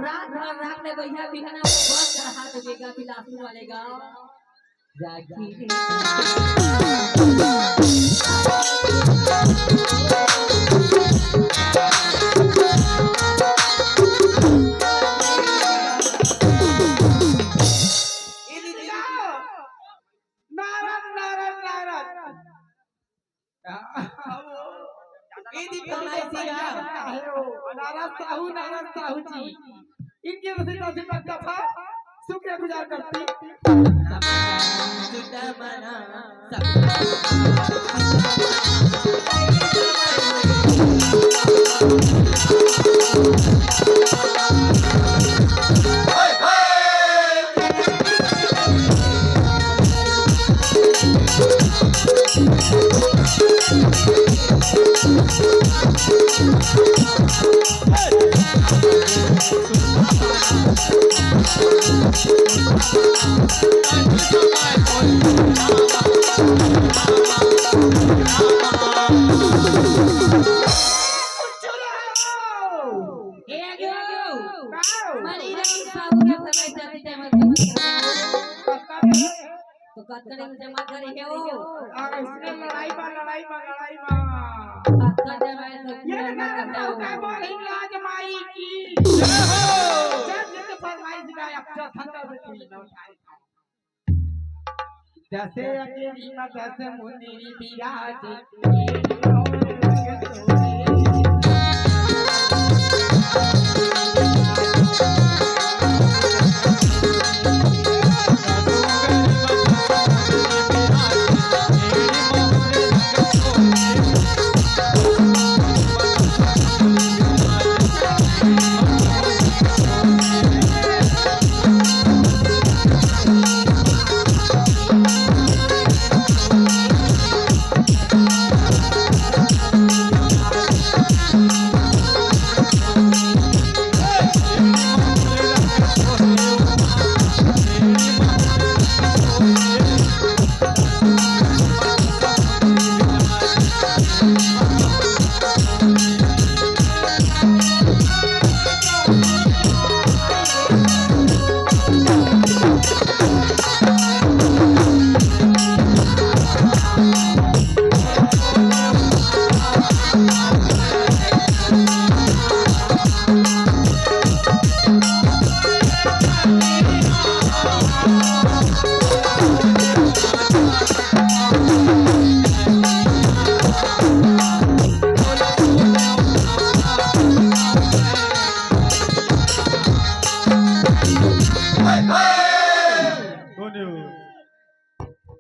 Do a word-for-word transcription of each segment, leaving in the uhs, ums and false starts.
रात भर रात में भैया बिहना बस चढ़ा देबे गा बिलासपुर वाले गाँव। राखी। नारद, नारद, नारद। ये दी फरमाइशी गा। नारद साहू, नारद साहू जी। इनके वजह से तो आज तक दफा शुक्रिया गुजार करती। ए गो, का हो? मनी राम साहू के फरमाइश आती है, मत करो। पक्का नहीं? तो कत करे जमा करे हे हो। आ, इसने लड़ाई बा, लड़ाई बा, लड़ाई बा। पक्का जमा है तो ये पूरा ना मत करता हूँ। का बोल ही लाज माई की। जय हो। जब जब फरमाइश गाय, अब तो संदर्भ कोई लौटाए। दस अकेली में दस मुनि विराज।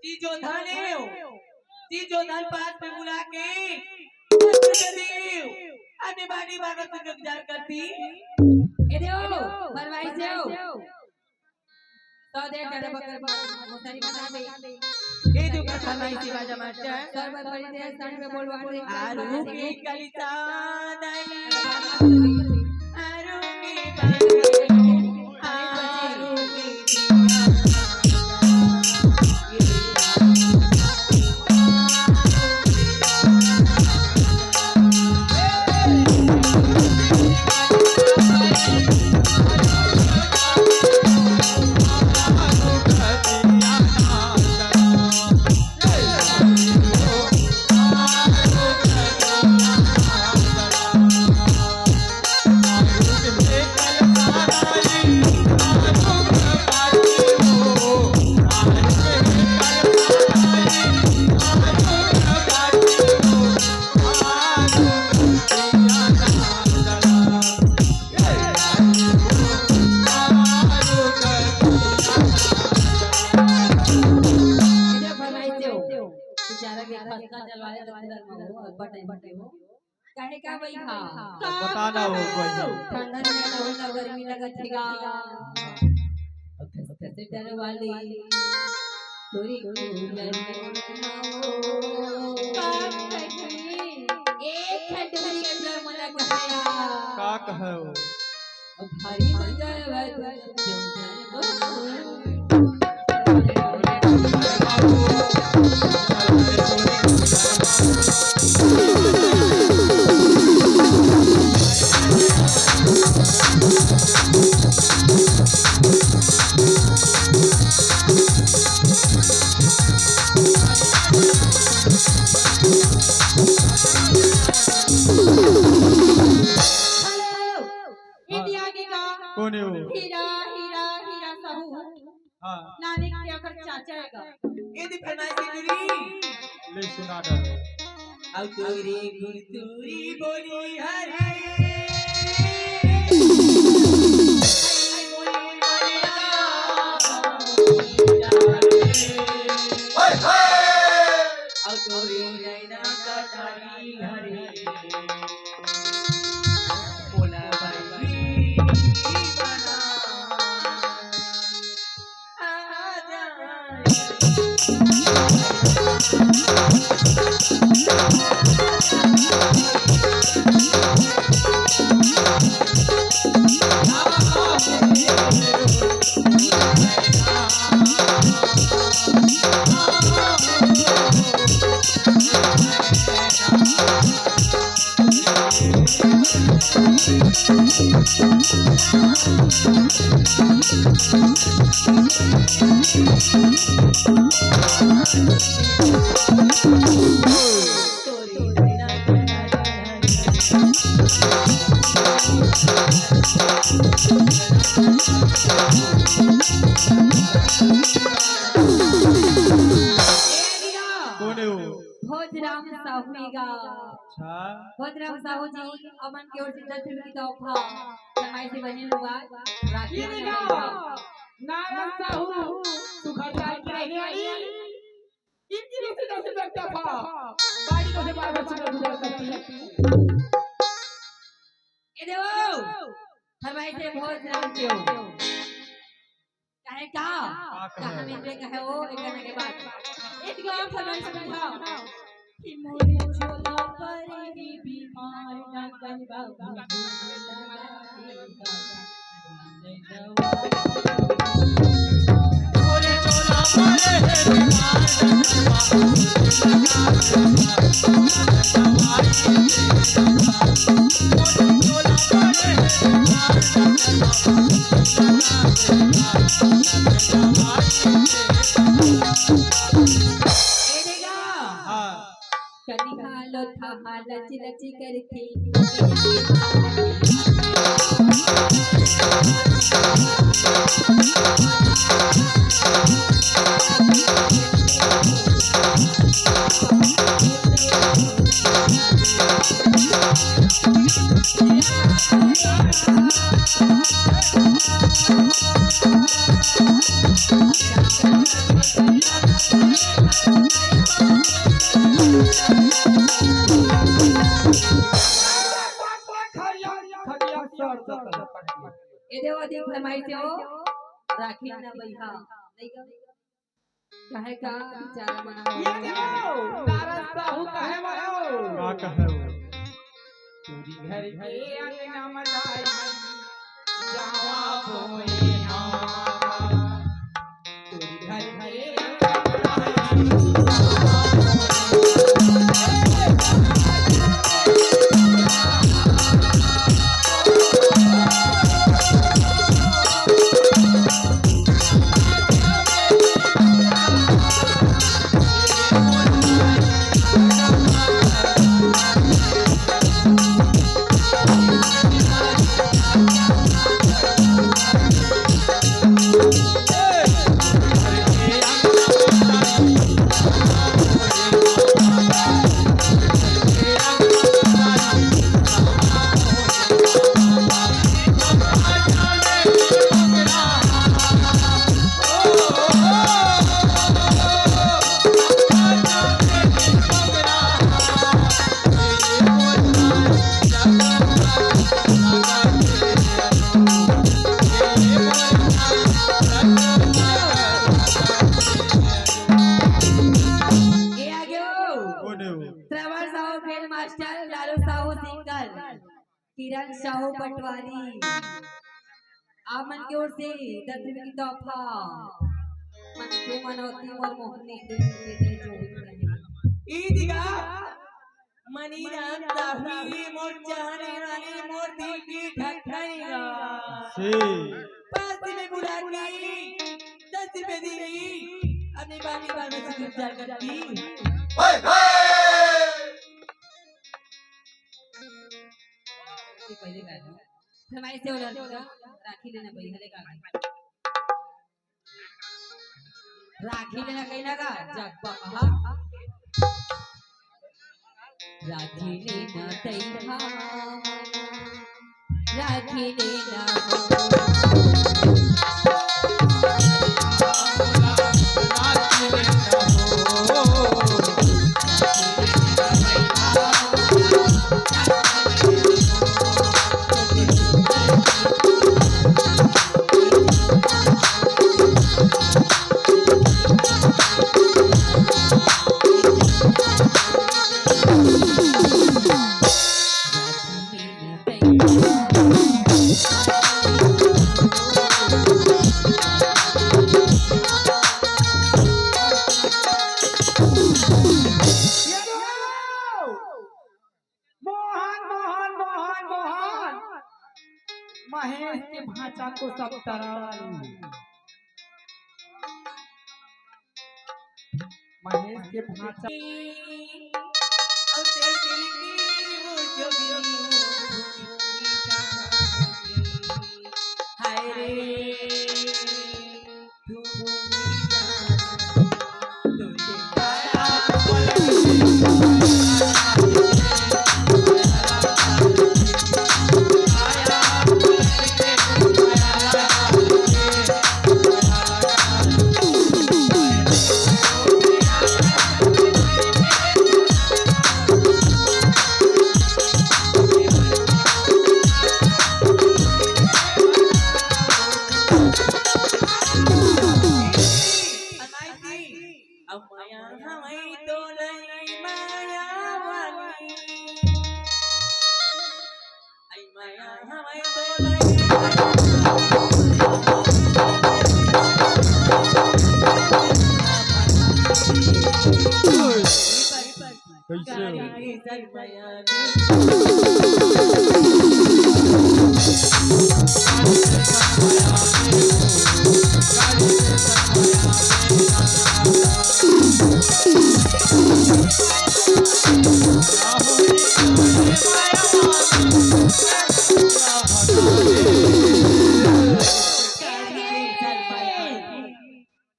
जी जो धन है, जी जो धन पास में बुला के, देव, अने बारी बारह से इंतजार करती। ए देव, फरमाइश देव। तो दे, करे बकर, बकर, वो सारी बता दे। ए देव, फरमाइश बाजा मास्टर। सर, बड़ी देर, सर में बोलवा दे। आरू की कलिता नहीं। कहे का भैया? का बता ना हो कहो? कोई। ठंडा में तो ना गर्मी लगत हे गा। कैसे डर वाली तोरी कूलर में ना हो। का कही? एक ठंडा के अंदर मना कहे। का कहो? भारी मजा आवे तो जमदार हो। इंडिया के का? कोन हे वो? हीरा, हीरा, हीरा साहू। हाँ। नानी के ओकर चाचा हे का? ये दी फरमाइश दे दूरी। ले सुना दे। अब तोरी गुरतुरी बोली हरे। अब तोरी नैना कटारी हरे। बोला भाई बना। कोन हे वो? भोजराम साहू गा। अच्छा। भोजराम साहू जी, अपन के ओर से दस रुपये का तोहफा फरमाइश से बने हुआ राखी ये में देखो, लगा। नारायण साहू, सुखा चाय की रहने वाली, इनकी ओर से दस रुपये का तोहफा, बाड़ी को से बार बार सुंदर गुजार करती है। ए देवो, फरमाइश से भोजराम के हो। कहे का? का कहे? कहा मिलबे कहे वो, एक गाना के बाद। एक गाना फरमाइश सुनाओ। कि मोरे चोला पर ही बीमार डंगन बाबू। मोरे चोला पर ही बीमार डंगन बाबू। ए देगा। हाँ। कनिहा लोथा लच लच करथे। ए देवा दी फरमाइश हो, राखी ना बइहा। नहीं गा? काहे का बेचारा मना ये हो? देखो, तारा साहू काहे मना हो? का कहे हो? तोरी घर के अंगना में जाई, जावा बोए हाँ। तोरी घर के अंगना में जाई, जावा बोए हाँ। हेडमास्टर लालू साहू सिंगल, किरण साहू पटवारी, आप मन के ओर से दस रुपये की तोहफा मनखे मनौती मोर मोहनी दिल के दे जो भी कहे। ई दिया मनीराम साहू मोर चाहने वाली मोर दिल की धड़कन गा। से। पास में बुला के दस रुपये दी, अपने बाकी बार में से गुजार कर दी। ओए, ओए! ये पहले गा दो। फरमाइश से बोला, राखी लेना भाई, हले गा। राखी लेना कहीं ना गा, जब बकहा। राखी लेना तैहा, राखी लेना हो। मोहन, मोहन, मोहन, मोहन। महेश के भांचा को सब तरह। महेश के भांचा। हाय रे। अब मया हवै तो नहीं मया वाली। ऐ मया हवै तो नहीं मया वाली। कैसे हो?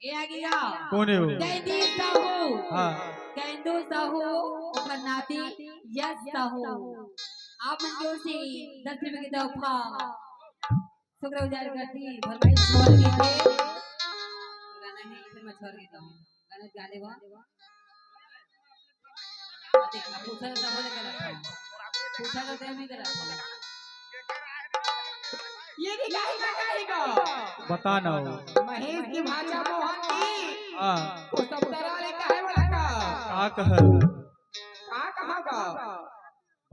ए आ गया। कौन है वो? कैंदू साहू। हाँ। कैंदू साहू, ओकर नाती यश साहू। आप मन के ओर से दस रुपए के तोहफा। शुक्रगुजार करती, फरमाइश छोड़ के थे। गाना है, फिर मैं छोड़ देता हूँ। गाना गा ले वो। देख, अब पूछा तो तब बोले गलत है। पूछा तो तब भी गलत है। ये भी गाई का, गाई का। बता ना हो। महेश की भांचा मोहन की। हाँ। वो सब तरह ले काहे वाला का? का कहे? का कहा का?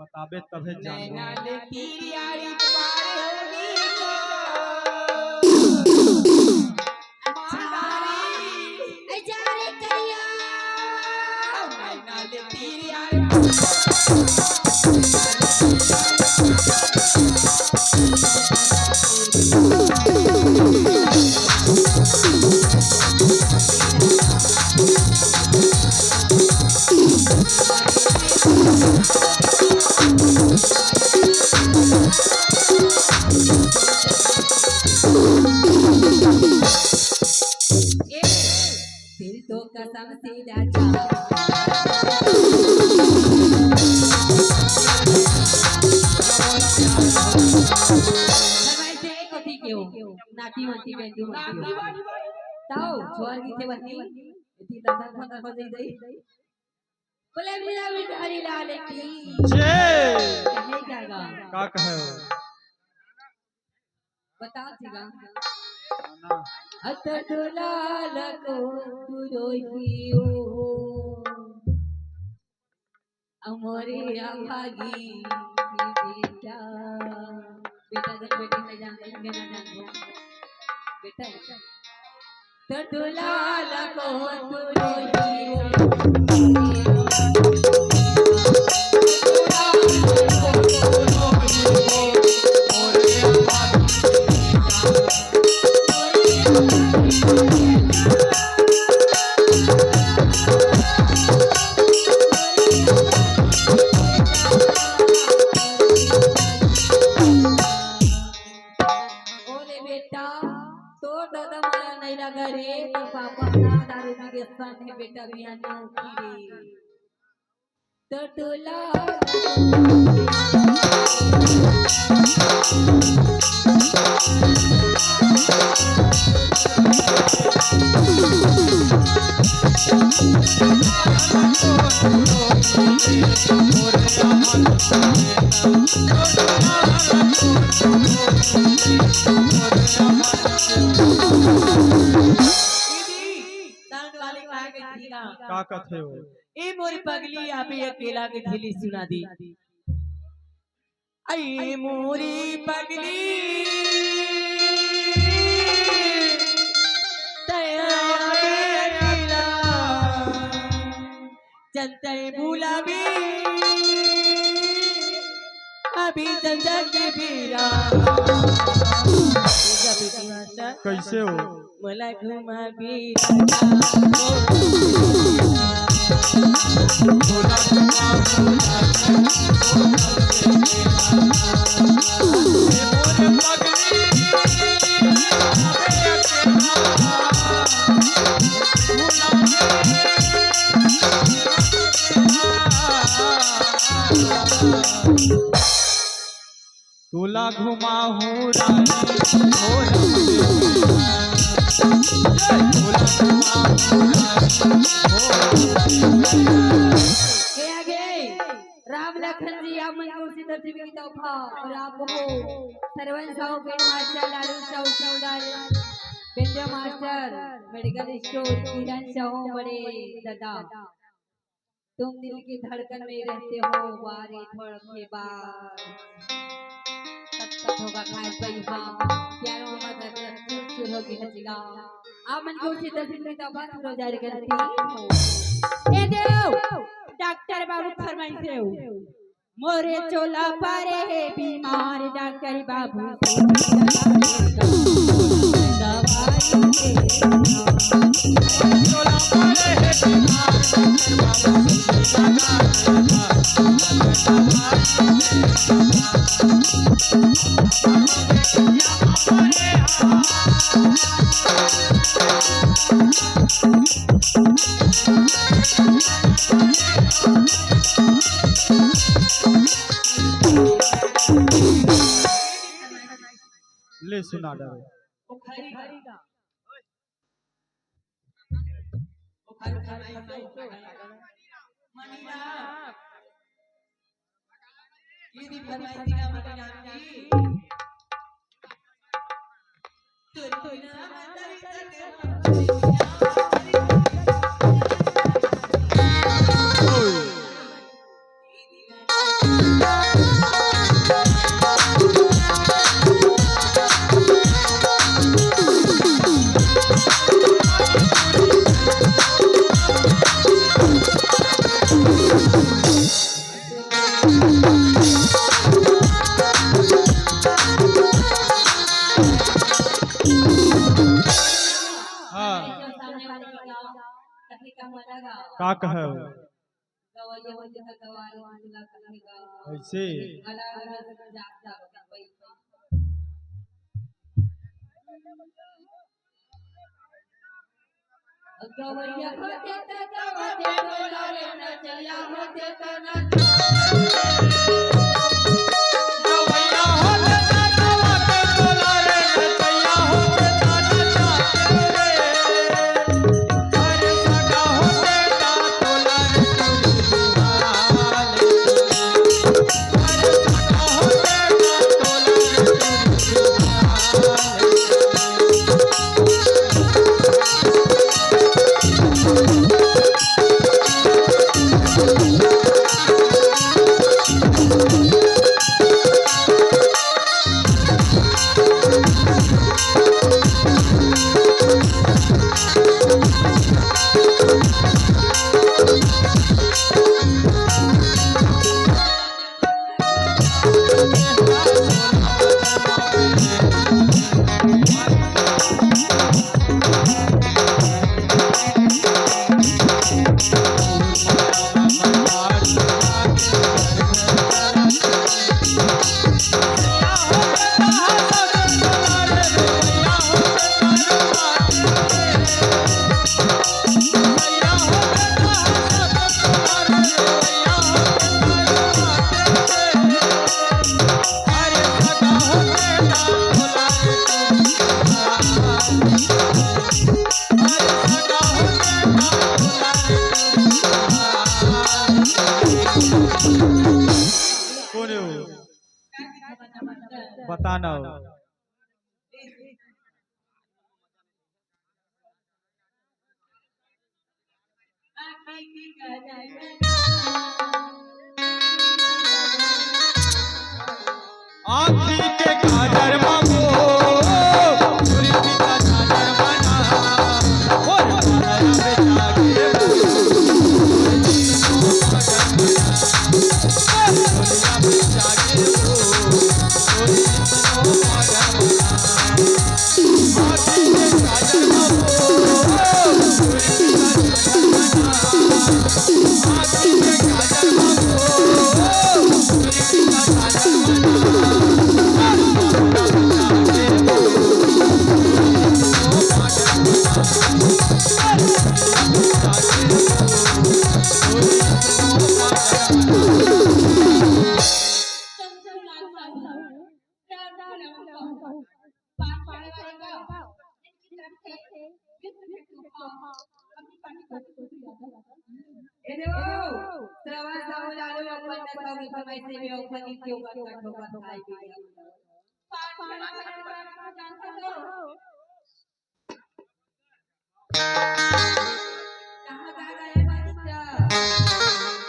बताबे तभे जानबो। नैना ले तीर यारी पार होगी को। मातारी। ए जा रे करिया। नैना ले तीर यारी ए, दिल तो कसम से राजा। फरमाइश है, एक कोठी के हो, नाती वाती, बेंदू वाती हो। ताऊ, छोड़ दी थे बनी, इतनी लंदन फंदन हो जाई जाई। बोले बिहारी लाल की। जय। कहे क्या गा? का कहे हो? बताओ जी गा। अत डोला लगो तू रोहियो। मोरे अभागी बेटा, बेटा जब बेटी में जान, इनके ना जान, बेटा है। तो दुलाल को तू रोई। ओले बेटा, तोर ददा माया नहीं लगा रे, तोर पापा ना दारू पी के सन हे बेटा, बिहान में उठी रे। तो टोला दीदी, sound वाली कहाँ गई थी ना? का कथे हो? ए मोरी पगली, आप ही अकेला के झिली सुना दी। आई मोरी पगली, तया अकेला, जनते बुलावी, अभी जन जग बीरा। कैसे हो? मोला घुमाबी राजा। तोला घुमाहूँ रानी, हो रानी। तोला घुमाहूँ रानी, हो रानी। हे आगे, राम लखन जी, आप मन के ओर से दस रुपये की तोहफा, और आप हो Sarwan Sahu, pen master, Lalu Sahu, singer, Benja master, medical store, Kiran Sahu, बड़े दादा। तुम दिल की धड़कन में रहते हो, बारी थोड़के बाद। तब तक होगा खाए पई हा, प्यारो हमर धड़कन चुर चुर होगे हजिगा। आप मन के ओर से दस रुपये का बात हो जारी करती हूँ। ए देव, डॉक्टर बाबू फरमाइस हे। मोरे चोला परे हे बीमार, डॉक्टर बाबू से दवाई दे। ले सुना डारे। हाँ। का कहे हो? ऐसे। गवैया होते त गवते तोला रे नचैया होते त नचैया होते त गवते तोला रे नचैया होते त नचैया रे। अरे सगा होते त तोला रे कौन है वो? बताना हो। आँखी के काजर मा वो, छुरी पीता झालर बना, मोर माया में जागे वो। ए देवो, श्रवण साहू लालो अपन नशा में समय से बेवफा की क्यों कर कर ठोकर खाई पी गया। कहाँ गा गए मास्टर?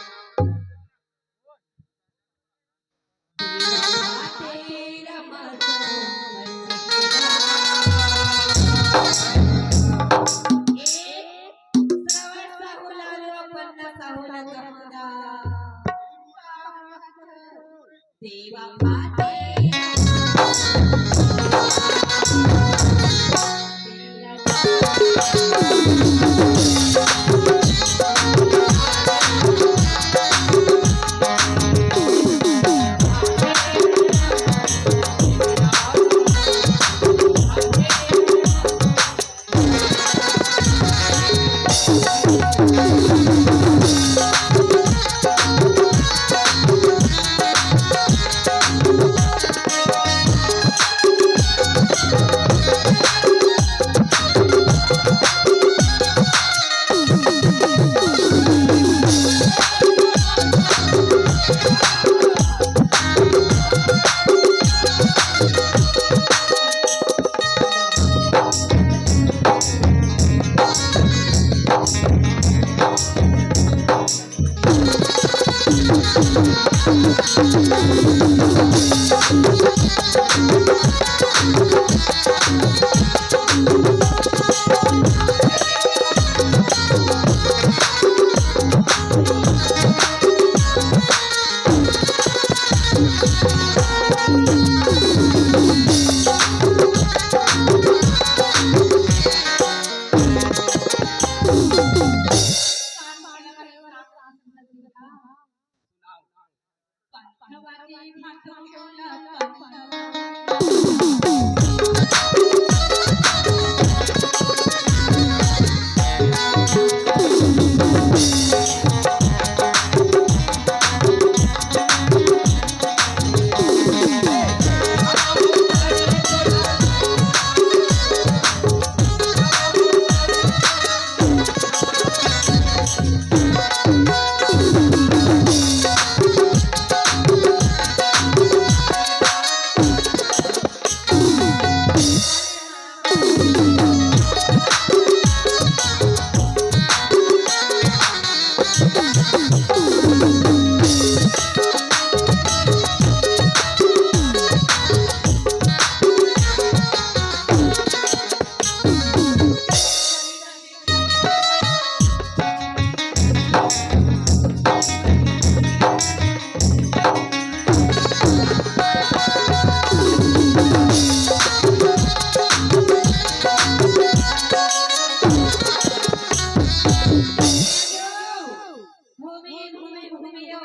घूमी, घूमी, घूमी हो।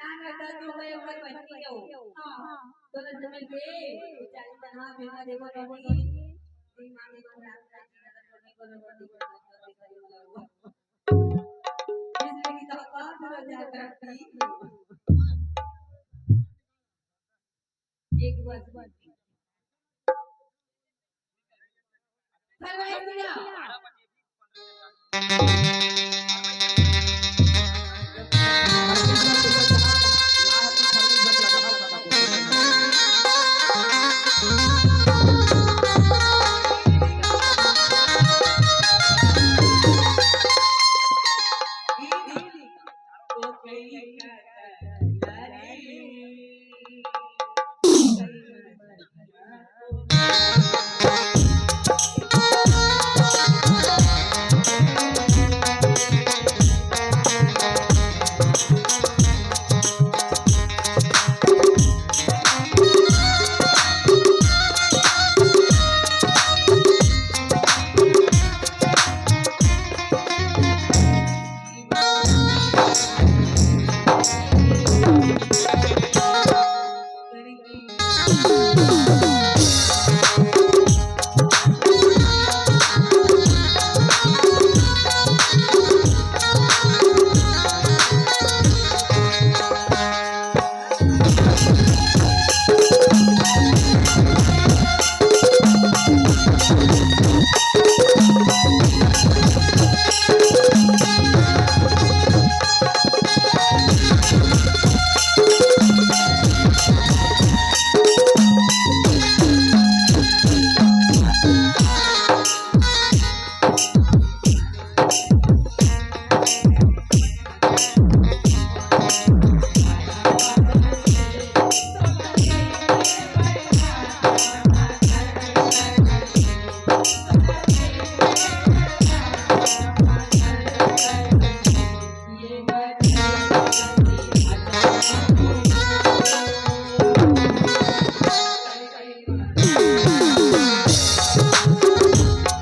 नान रद्दा तो मैं ओकर बहिनी हो। हाँ, हाँ। तो लज्जा में के, बेचारी तनहा बेटा देवा बहिनी। श्री माने को रात रात की नजर करने को नजर करने को नजर करने को। इसलिए कि तो कौन सा रद्दा करती? एक बार फरमाइश दिया।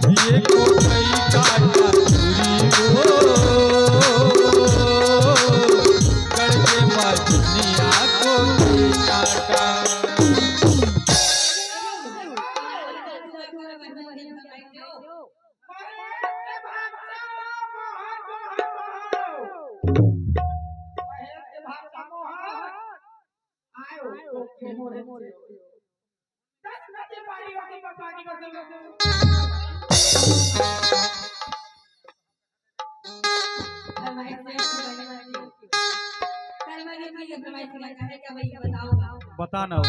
ये कोटई काटा चूरी वो, गड़ के मछलिया को काटा। बताना हो।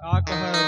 का कहे?